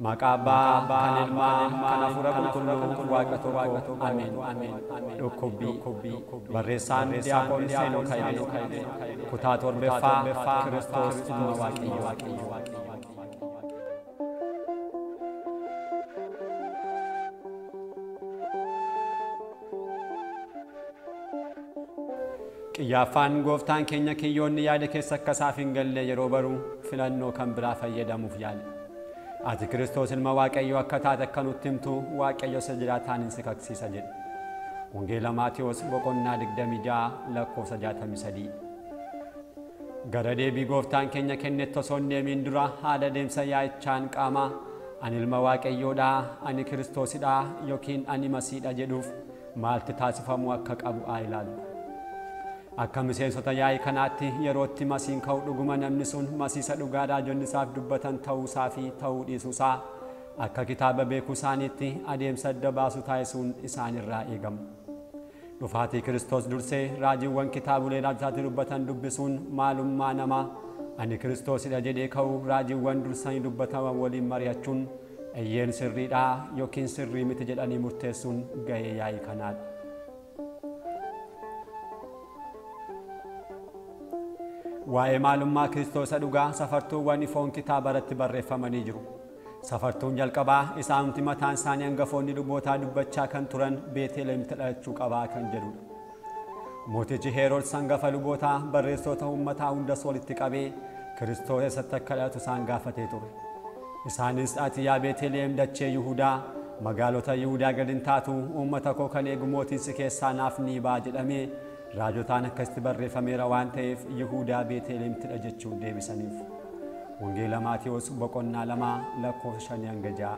Maqaa Abbaa, kan Ilmaa, kan Hafuura Qulqulluu, Waaqa tokko. Ameen. Dhukkubbii. Barreessaan Diyaaqoon Seenoo Kayilee. Kutaa torbaffaa Kiristoos Ilma Waaqayyoo. Qiyyaaffaan gooftaan keenya kiyyoonni yaada keessa akka isaaf hin galle yeroo baru filannoo kan biraa fayyadamuuf yaale. Ati Kiristoos Ilma Waaqayyoo akka taate akka nutti himtu Waaqayyo isa jiraataan si kaksiisa jedhe. Wangeela Maatewos boqonnaa 26 lakkoofsa 63. Gara deebii gooftaan keenya kennetti osoo hin deemin dura haala deemsa yaa'ichaan qaamaa ani Ilma Waaqayyoodhaa, ani Kiristoosidhaa yookiin ani Masiidha jedhuuf maalti taasifamuu akka qabu haa ilaallu. Akka miseensota yaa'ii kanaatti yerootti masiin ka'u dhuguma namni sun masiisa dhugaa raajonni isaaf dubbatan ta'uusaa fi ta'uu dhiisuusaa akka kitaaba beekuu isaaniitti adeemsa adda baasu taasisuun isaanirraa eegamu. Dhufaatii Kiristoos dursee raajiiwwan kitaabolee raajotaatti dubbatan dubbisuun maalummaa namaa ani Kiristoosidha jedhee ka'u raajiiwwan dursanii dubbataman waliin mari'achuun eeyyeen sirriidhaa yookiin sirrii miti jedhanii murteessuun gahee yaa'ii kanaadha. Waa'ee maalummaa Kiristoosa dhugaa safartuuwwan ifoon kitaaba irratti barreeffamanii jiru. Safartuun jalqabaa isaanumti mataan isaanii hangafoonni lubootaa dubbachaa kan turan Beeteleemitti dhalachuu qabaa kan jedhudha. Mootichi Heroodis hangafa lubootaa barreessitoota uummataa hundas walitti qabee Kiristoos eessatti akka dhalatu isaan gaafatee ture. Isaanis ati yaa Beeteleem dachee Yihudaa magaalota Yihudaa gad hin taatu uummata koo kan eegu mootiin si keessaa naaf ni ba'a jedhamee raajotaan akkasitti barreeffameera waan ta'eef Yihudaa Beeteleemittidha jechuun deebisaniif. Wangeela Maatewos boqonnaa 2 lakkoofsa 5 hanga 6.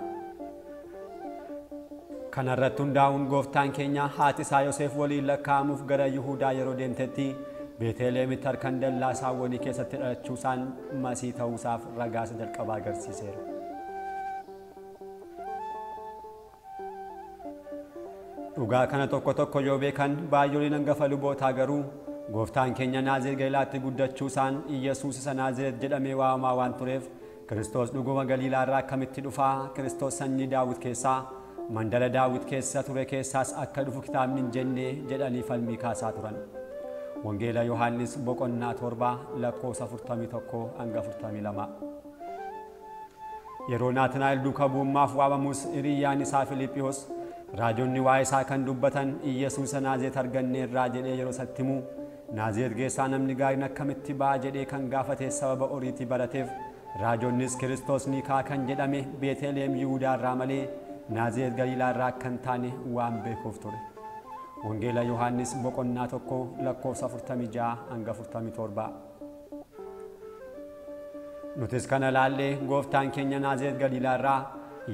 Kana irratti hundaa'uun gooftaan keenya haati isaa Yoseef waliin lakkaa'amuuf gara Yihudaa yeroo deemtetti Beeteleemitti harkan dallaa saawwanii keessatti dhalachuusaan masii ta'uusaaf ragaa isa jalqabaa agarsiiseera. Dhugaa kana tokko tokko yoo beekan baay'ooliin hangafa lubootaa garuu gooftaan keenya Naazireet Galiilaatti guddachuusaan Iyyasuus isa Naazireet jedhamee waamamaa waan tureef Kiristoos dhuguma Galiilaarraa akkamitti dhufaa Kiristoos sanyii Daawit keessaa mandara Daawit keessa ture keessaas akka dhufu kitaabni hin jenne jedhanii falmii kaasaa turan. Wangeela Yohaannis boqonnaa 7 lakkoofsa 41 hanga 42. Yeroo Naatnaa'el duuka bu'ummaaf waamamus hiriyyaan isaa Filiiphiyoos raajonni waa'ee isaa kan dubbatan Iyyasuus Naazireet arganneerraa jedhee yeroo isatti himu Naazireet keessaa namni gaariin akkamitti ba'a jedhee kan gaafate sababa oriitii barateef raajonnis Kiristoos ni ka'a kan jedhame Beeteleem Yihudaarraa malee Naazireet Galiilaarraa akka hin taane waan beekuuf ture. Wangeela Yohaannis boqonnaa 1 lakkoofsa 46 hanga 47. Nutis kana laallee gooftaan keenya Naazireet Galiilaarraa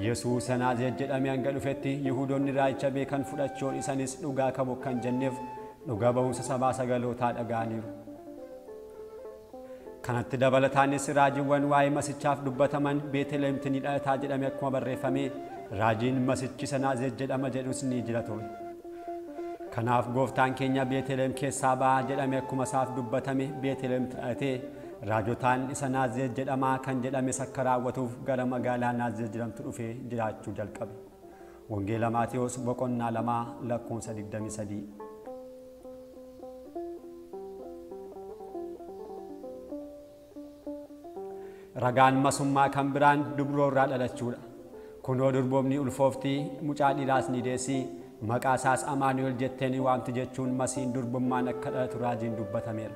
Yesuus Naazireet jedhamee hanga dhufetti Yihudoonni raajicha beekan fudhachuu isanis dhugaa qabu kan jenneef dhugaa ba'umsa sabaa sagalootaa dhaga'aniiru. Kanatti dabalataanis raajiiwwan waa'ee masichaaf dubbataman Beeteleemitti ni dhalataa jedhame akkuma barreeffame raajiin masichi isa Naazireet jedhama jedhus ni jira ture. Kanaaf gooftaan keenya Beeteleem keessaa ba'a jedhame akkuma isaaf dubbatame Beeteleemitti dhalatee raajotaan isa Naazireet jedhamaa kan jedhames akka raawwatuuf gara magaalaa Naazireet jedhamtu dhufee jiraachuu jalqabe. Wangeela Maatewos boqonnaa 2 lakkoofsa 23. Ragaan masummaa kan biraan dubroo irraa dhalachuudha. Kunoo durboomni ulfooftii mucaa dhiiraas ni deessi maqaa isaas Amaanu'el jettee ni waamti jechuun masiin durbummaan akka dhalatu raajiin dubbatameera.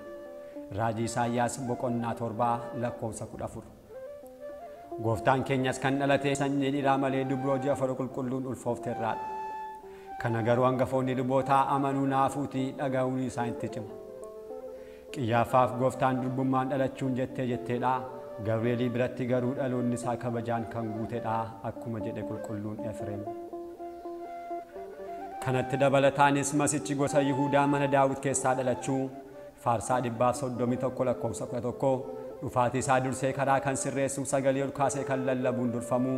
Raajii Isaayyaas boqonnaa 7 lakkoofsa 14. Gooftaan keenyas kan dhalate sanyii dhiiraa malee dubroo ji'a afur qulqulluun ulfoofteerraadha. Kana garuu hangafoonni lubootaa amanuu naafuutii dhaga'uun isaanitti cima. Qiyyaaffaaf gooftaan durbummaan dhalachuun jettee jetteedha. Gabri'eelii biratti garuu dhaloonni isaa kabajaan kan guutedha akkuma jedhe qulqulluun Efreem. Kanatti dabalataanis masichi gosa Yihudaa mana Daawit keessaa dhalachuu Faarsaa 131 lakkoofsa 11 dhufaatii isaa dursee karaa kan sirreessu sagalee ol kaasee kan lallabuun durfamu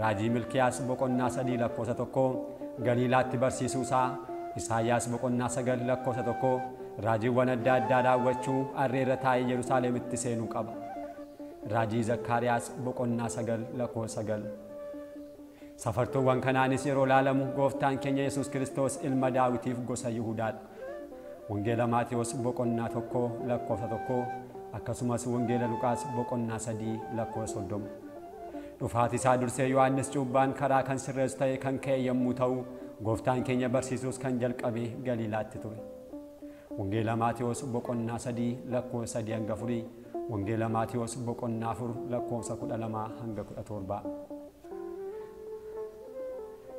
Raajii Milkiyaas boqonnaa 3 lakkoofsa 1 Galiilaatti barsiisuu isaa Isaayyaas boqonnaa 9 lakkoofsa 1 raajiiwwan adda addaa raawwachuu harreerra taa'ee Yerusaalemitti seenuu qaba. Raajii Zakkaariyaas boqonnaa 9 lakkoofsa 9. Safartuuwwan kanaanis yeroo ilaalamu gooftaan keenya Yesuus Kiristoos ilma Daawitiif gosa Yihudaadha. Wangeela Maatewos boqonnaa 1 lakkoofsa 1 akkasumas Wangeela Luqaas boqonnaa 3 lakkoofsa 30. Dhufaatii isaa dursee Yohaannis cuuphaan karaa kan sirreessu ta'e kan ka'e yommuu ta'u, gooftaan keenya barsiisuus kan jalqabe Galiilaatti ture. Wangeela Maatewos boqonnaa 3 lakkoofsa 3 hanga 4, Wangeela Maatewos boqonnaa 4 lakkoofsa 12 hanga 17.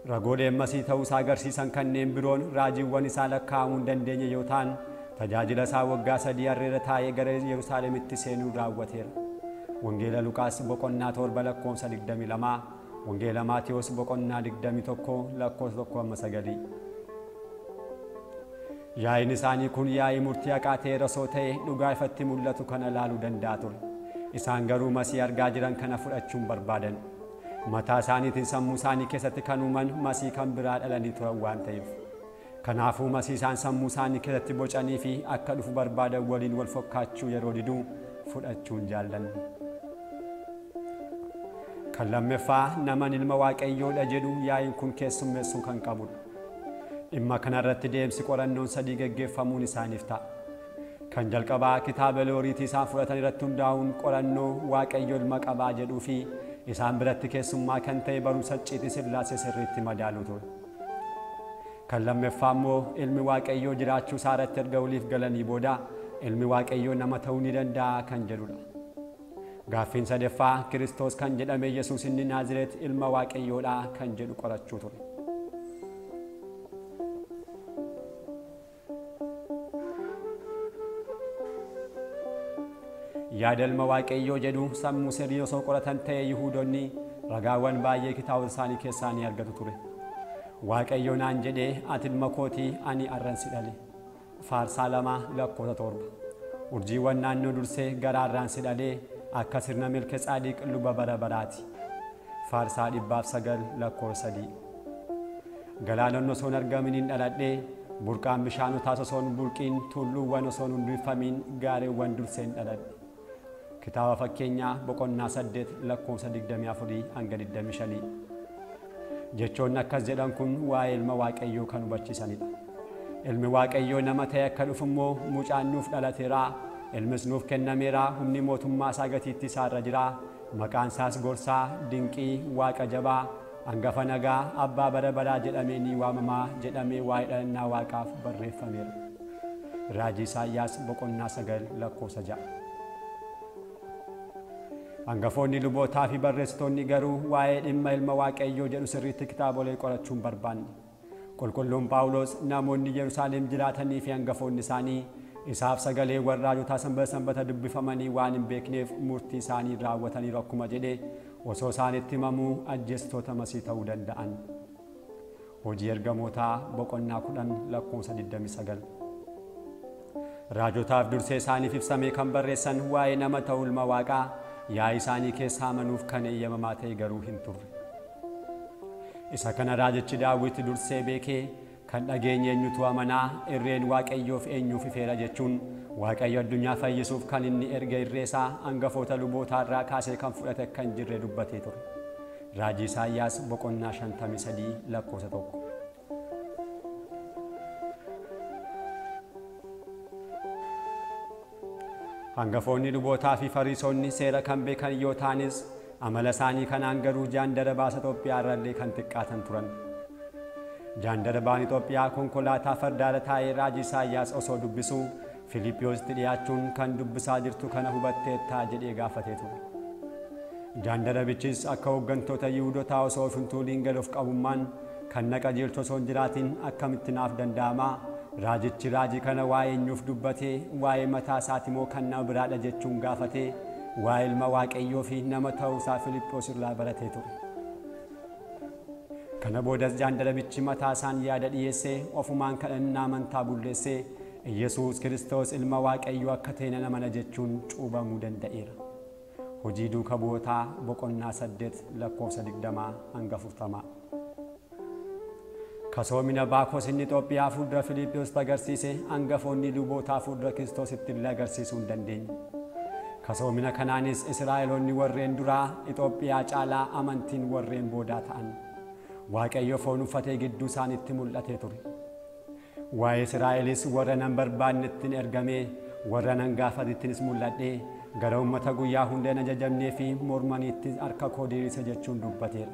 Ragooleen Masii ta'uu isaa agarsiisan kanneen biroon raajiiwwan isaa lakkaa'amuu hin dandeenye yoo ta'an, tajaajila isaa waggaa 3 harreerra taa'ee gara Yerusaalemitti seenuun raawwateera. Wangeela Luqaas boqonnaa 7 lakkoofsa 22, Wangeela Maatewos boqonnaa 21 lakkoofsa 1 hamma 9. Yaa'iin isaanii kun yaa'ii murtii haqaa ta'e osoo ta'e dhugaa ifatti mul'atu kana ilaaluu danda'a ture. Isaan garuu Masii argaa jiran kana fudhachuun barbaadan. Mataa isaaniitiin sammuu isaanii keessatti kan uuman Masii kan biraa dhalanii turan waan ta'eef. Kanaafuu Masii isaan sammuu isaanii keessatti bocanii fi akka dhufu barbaadan waliin wal fakkaachuu yeroo diduu fudhachuun jaallanne. Kan lammaffaa naman ilma Waaqayyoodha jedhu yaa'iin kun keessummeessuu kan qabudha. Dhimma kanarratti deemsi qorannoon 3 geggeeffamuun isaaniif ta'a. Kan jalqabaa kitaaba Looriitii isaan fudhatan irratti hundaa'uun qorannoo Waaqayyo ilma qabaa jedhuu fi isaan biratti keessummaa kan ta'e barumsa icciitii Sillaasee sirriitti madaaluu ture. Kan lammaffaa immoo ilmi Waaqayyoo jiraachuu isaa irratti erga waliif galanii booda ilmi Waaqayyoo nama ta'uu ni danda'a kan jedhudha. Gaaffiin sadaffaa Kiristoos kan jedhame Yesuus inni Naazireet ilma Waaqayyoodha kan jedhu qorachuu ture. Yaada ilma Waaqayyoo jedhu sammuu sirrii osoo qoratan ta'e Yihuudoonni ragaawwan baay'ee kitaabota isaanii keessaa ni argatu ture. Waaqayyo naan jedhee ati ilma kootii ani arran si dhale. Faarsaa 2 lakkoofsa 7. Urjiiwwan naannoo dursee garaarraan si dhalee akka sirna Melketsaadiq luba bara baraati. Faarsaa 109 lakkoofsa 3. Galaanonni osoo hin argaminiin dhaladhee burqaan bishaanotaa osoo hin burqiin tulluuwwan osoo hin hundeeffamiin gaareewwan durseen dhaladhe. Kitaaba fakkeenyaa boqonnaa 8 lakkoofsa 24 hanga 25. Jechoonni akkas jedhan kun waa'ee ilma Waaqayyoo kan hubachiisanidha. Ilmi Waaqayyoo nama ta'e akka dhufu immoo mucaan nuuf dhalateera, ilmis nuuf kennameera, humni mootummaa isaa gatiittii isaarra jira, maqaan isaas gorsaa, dinqii, Waaqa jabaa, hangafa nagaa, abbaa bara baraa jedhamee ni waamamaa jedhamee waa'ee dhalannaa Waaqaaf barreeffameera. Raajii Isaayyaas boqonnaa 9 lakkoofsa 6. Hangafoonni lubootaa fi barreessitoonni garuu waa'ee dhimma ilma Waaqayyoo jedhu sirriitti kitaabolee qorachuun barbaanne. Qulqulluun Phaawulos namoonni Yerusaalem jiraatanii fi hangafoonni isaanii isaaf sagalee warra raajotaa sanbata sanbata dubbifamanii waan hin beekneef murtii isaanii raawwataniiru akkuma jedhe osoo isaanitti himamuu ajjeestoota Masii ta'uu danda'an. Hojii ergamootaa boqonnaa 10 lakkoofsa 29. Raajotaaf dursee isaaniif ibsamee kan barreessan waa'ee nama ta'uu ilma Waaqaa yaa'ii isaanii keessaa amanuuf kan eeyyamamaa ta'e garuu hin turre. Isa kana raajichi Daawit dursee beekee kan dhageenye eenyutu amanaa irreen Waaqayyoof eenyuuf ifeera jechuun Waaqayyo addunyaa fayyisuuf kan inni erga irree isaa hangafoota lubootaa irraa kaasee kan fudhate akka hin jirre dubbatee ture. Raajii Isaayyaas boqonnaa 53 lakkoofsa 1. Hangafoonni lubootaa fi Fariisonni seera kan beekan yoo ta'anis amala isaanii kanaan garuu jaandarabaa Itoophiyaa irrallee kan xiqqaatan turan. Jaandarabaan Itoophiyaa konkolaataa fardaarra taa'ee raajii Isaayyaas osoo dubbisuu Filiippiyoositti dhiyaachuun kan dubbisaa jirtu kana hubatteettaa jedhee gaafatee ture. Jaandarabichis akka hooggantoota Yihuudootaa osoo of hin tuuliin gad of qabummaan kan na qajeelchu osoo hin jiraatin akkamitti naaf danda'amaa? Raajichi raajii kana waa'ee eenyuuf dubbatee waa'ee mataa isaati moo kan nama biraadha jechuun gaafatee waa'ee ilma Waaqayyoo fi nama ta'uu isaa Filiippiyoos irraa baratee ture. Kana boodas jaandarabichi mataa isaan yaada dhiyeessee ofumaan kadhannaa amantaa bulleessee Yesuus Kiristoos ilma Waaqayyoo akka ta'e nan amana jechuun cuubamuu danda'eera. Hojii duuka bu'ootaa boqonnaa 8 lakkoofsa 20 hanga 40. Kasoomina Baakos inni Itoophiyaa fuuldura Filiippiyoositti agarsiise hangafoonni lubootaa fuuldura Kiristoositti illee agarsiisuu hin dandeenye. Kasoomina kanaanis Israa'eloonni warreen duraa Itoophiyaa caalaa amantiin warreen boodaa ta'an. Waaqayyo foon uffatee gidduu isaaniitti mul'atee ture. Waa'ee Israa'elis warra nan barbaannettiin ergamee warra nan gaafatittinis mul'adhee gara uummata guyyaa hunda hin ajajamnee fi mormaniitti harka koo diriirse jechuun dubbateera.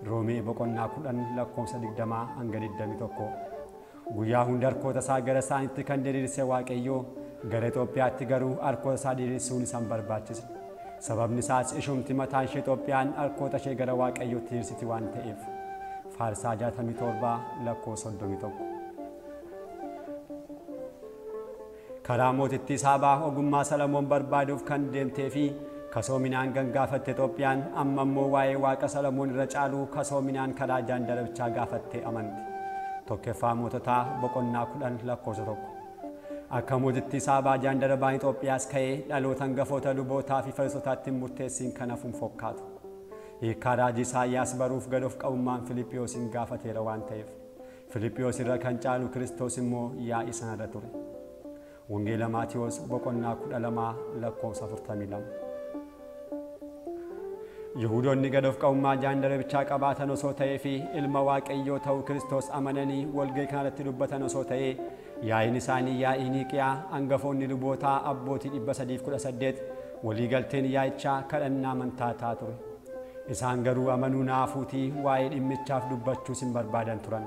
Roomee boqonnaa 10 lakkoofsa 20 hanga 21. Guyyaa hunda harkoota isaa gara isaaniitti kan diriirse Waaqayyo gara Itoophiyaatti garuu harkoota isaa diriirsuun isaan barbaachise. Sababni isaas ishumti mataan ishee Itoophiyaan harkoota ishee gara Waaqayyootti diriirsiti waan ta'eef. Faarsaa 67 lakkoofsa 31. Karaa mootittii Saabaa ogummaa Salamoon barbaaduuf kan deemtee fi kasoominaan gangaafatte Itoophiyaan amma immoo waa'ee Waaqa Salamoon irra caalu kasoominaan karaa jaandarabichaa gaafattee amanti. Tokkoffaa moototaa boqonnaa 10 lakkoofsa 1. Akka mootittii Saabaa jaandarabaan Itoophiyaas ka'ee dhaloota hangafoota lubootaa fi fariisotaatti murteessiin kan hafuun fokkaatu. Hiikkaa raajii Isaayyaas baruuf gad of qabummaan Filiphiyoosin gaafateera waan ta'eef. Filiphiyos irra kan caalu Kiristoos immoo yaa'ii sanarra ture. Wangeela Maatiyoos boqonnaa 12 lakkoofsa 42. Yihuudoonni gad of qabummaa jaandarabichaa qabaatan osoo ta'ee fi ilma Waaqayyoo ta'uu Kiristoos amananii walga'ii kanarratti dubbatan osoo ta'ee yaa'iin isaanii yaa'ii Niiqiyaa hangafoonni lubootaa abbootii 318 waliigalteen yaa'ichaa kadhannaa amantaa ta'a ture. Isaan garuu amanuu naafuutii waa'ee dhimmichaaf dubbachuus hin barbaadan turan.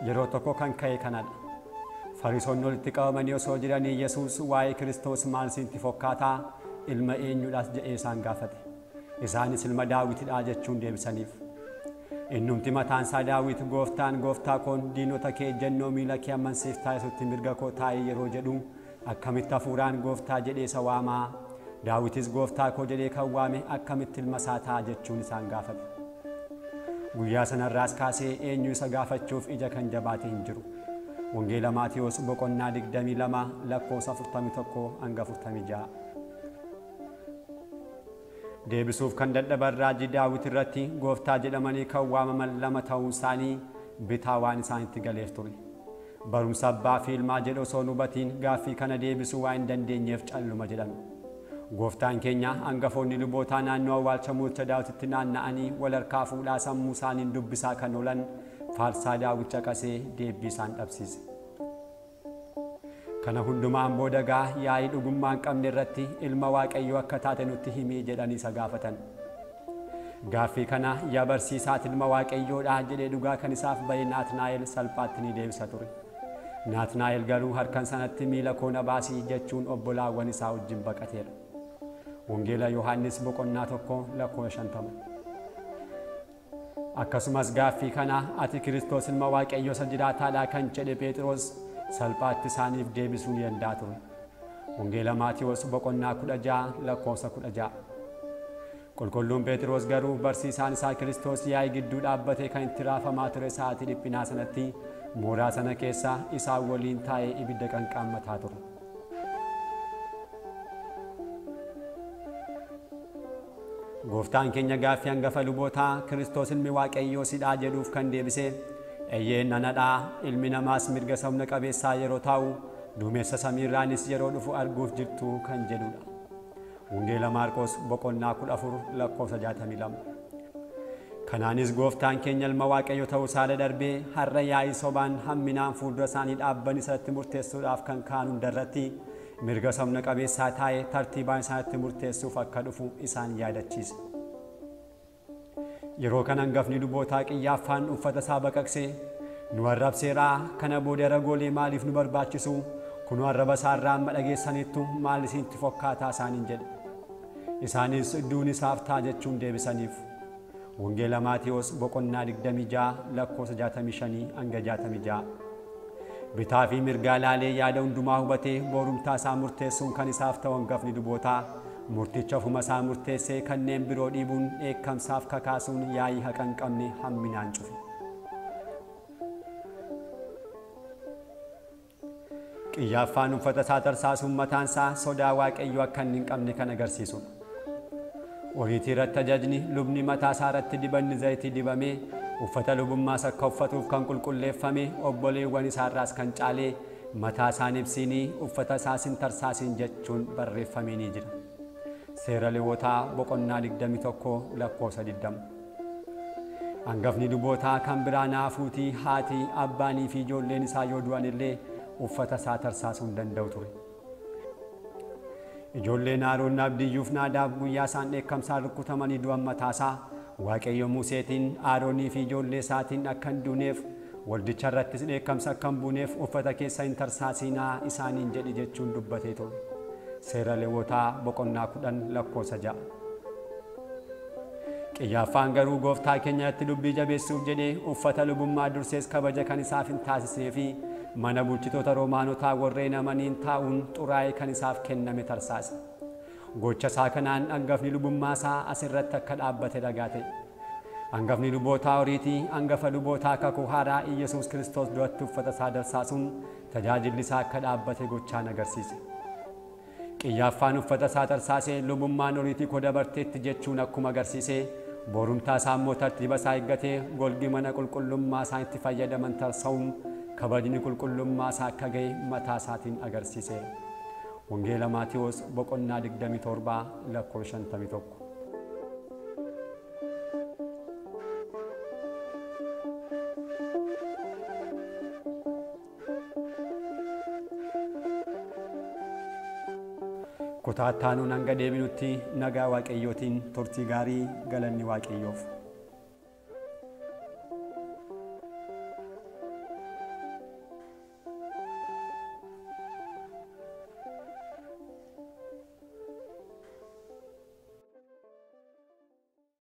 Yeroo tokko kan ka'e kanadha. Fariisonni walitti qabamanii osoo jiranii Yesuus waa'ee Kiristoos maal siinti fokkaataa ilma eenyuudhaas jedhee isaan gaafate. Isaanis ilma Daawitidha jechuun deebisaniif. Innumti mataan isaa Daawit gooftaan gooftaa koon diinota kee ejjennoo miila kee ammansiif taasisutti mirga koo taa'ee yeroo jedhu akkamitti hafuuraan gooftaa jedhee isa waamaa? Daawitis gooftaa koo jedhee kan waame akkamitti ilma isaa ta'a jechuun isaan gaafate. Guyyaa sanarraas kaasee eenyu isa gaafachuuf ija kan jabaate hin jiru. Wangeela Maatiyoos boqonnaa 22 lakkoofsa 41 hanga 46. Deebisuuf kan dadhaban raajii Daawit irratti gooftaa jedhamanii kan waamaman lama ta'uu isaanii bitaa waan isaanitti galeef ture. Barumsa abbaa fi ilmaa jedhu osoo hin hubatiin gaaffii kana deebisuu waan hin dandeenyeef calluma jedhame. Gooftaan keenya hangafoonni lubootaa naannoo awwaalcha mooticha Daawititti naanna'anii wal harkaa fuudhaa sammuu isaaniin dubbisaa kan oolan faarsaa Daawit caqasee deebii isaan dhabsiise. Kana hundumaan booda gaa yaa'ii dhugummaa hin qabne irratti ilma Waaqayyoo akka taate nutti himii jedhanii isa gaafatan. Gaaffii kana yaa barsiisaati ilma Waaqayyoodha jedhee dhugaa kan isaaf ba'e Naatnaa'el salphaatti ni deebisa ture. Naatnaa'el garuu harkan sanatti miila koo na baasii jechuun obbolaawwan isaa wajjin baqateera. Wangeela Yohaannis boqonnaa 1 lakkoofsa 50. Akkasumas gaaffii kana ati Kiristoos ilma Waaqayyoo isa jiraataadha kan jedhe Phexros salphaatti isaaniif deebisuu ni danda'a ture. Wangeela Maatiyoos boqonnaa 16 lakkoofsa 16. Qulqulluun Phexros garuu barsiisaan isaa Kiristoos yaa'ii gidduu dhaabbatee kan itti raafamaa ture sa'aatii dhiphinaa sanatti mooraa sana keessa isaan waliin taa'ee ibidda qanqaammataa ture. Gooftaan keenya gaaffii hangafa lubootaa Kiristoos ilmi Waaqayyoo sidhaa jedhuuf kan deebise eeyyeen nanadhaa ilmi namaas mirga humna qabeessaa yeroo taa'u duumessa samiirraanis yeroo dhufu arguuf jirtu kan jedhudha. Wangeela Maarqos boqonnaa 14 lakkoofsa 62. Kanaanis gooftaan keenya ilma Waaqayyoo ta'uu isaa darbee har'a yaa'ii sobaan hamminaan fuuldura isaanii dhaabban isatti murteessuudhaaf kan ka'an hundarratti mirga humna qabeessaa taa'ee tartiibaan isaanitti murteessuuf akka dhufu isaan yaadachiise. Yeroo kana hangafni lubootaa Qiyyaaffaan uffata isaa baqaqsee nu arrabseeraa kana booda ragoolee maaliif nu barbaachisu kunoo arraba isaarraa amma dhageessanittu maal isinitti fokkaataa isaaniin jedhe. Isaanis duun isaaf ta'a jechuun deebisaniif. Wangeela Maatiyoos boqonnaa 26 lakkoofsa 65 hanga 66. Bitaa fi mirgaa laalee yaada hundumaa hubatee boorumtaa isaa murteessuun kan isaaf ta'u hangafni lubootaa murticha ofuma isaa murteessee kanneen biroo dhiibuun dheekkamsaaf kakaasuun yaa'ii haqa hin qabne hamminaan cufe. Qiyyaaffaan uffata isaa tarsaasuun mataan isaa sodaa Waaqayyoo akka inni hin qabne kan agarsiisudha. Oriitii irratti ajajni lubni mataa isaa irratti dibanni zayitii dibamee uffata lubummaas akka uffatuuf kan qulqulleeffame obboleewwan isaarraas kan caalee mataa isaan ibsiinii uffata isaas hin tarsaasiin jechuun barreeffamee ni jira. Seera Lewwotaa boqonnaa 21 lakkoofsa 20. Hangafni lubootaa kan biraa naafuutii haati abbaanii fi ijoolleen isaa yoo du'an illee uffata isaa tarsaasuu hin danda'u ture. Ijoolleen Aroon Abdiyyuuf Naadaab guyyaa isaan dheekkamsaan rukutamanii du'an mataasaa Waaqayyo Museetiin Aroonii fi ijoollee isaatiin akka hin duuneef waldicha irrattis dheekkamsa akka hin buuneef uffata keessa hin tarsaasinaa isaaniin jedhi jechuun dubbatee ture. Seera Lewwotaa boqonnaa 10 lakkoofsa 6. Qiyyaaffaan garuu gooftaa keenyatti dubbii jabeessuuf jedhee uffata lubummaa dursees kabaja kan isaaf hin taasisnee fi mana bulchitoota Roomaanotaa warreen amaniin taa'uun xuraa'ee kan isaaf kenname tarsaase. Gocha isaa kanaan hangafni lubummaa isaa asirratti akka dhaabbate ragaa ta'e. Hangafni lubootaa oriitii hangafa lubootaa kakuu haaraa Iyyasuus Kiristoos duratti uffata isaa tarsaasuun tajaajilli isaa akka dhaabbate gochaan agarsiise. Qiyyaaffaan uffata isaa tarsaasee lubummaan oriitii koo dabarteetti jechuun akkuma agarsiise borumtaa isaa immoo tartiiba isaa eeggatee golgi mana qulqullummaa isaan itti fayyadaman tarsa'uun kabajni qulqullummaa isaa akka ga'e mataa isaatiin agarsiiseera. Wangeela Maatiyoos boqonnaa 27 lakkoofsa 51. Kutaa itti aanuun hanga deebinutti nagaa Waaqayyootiin turtii gaarii galanni Waaqayyoof.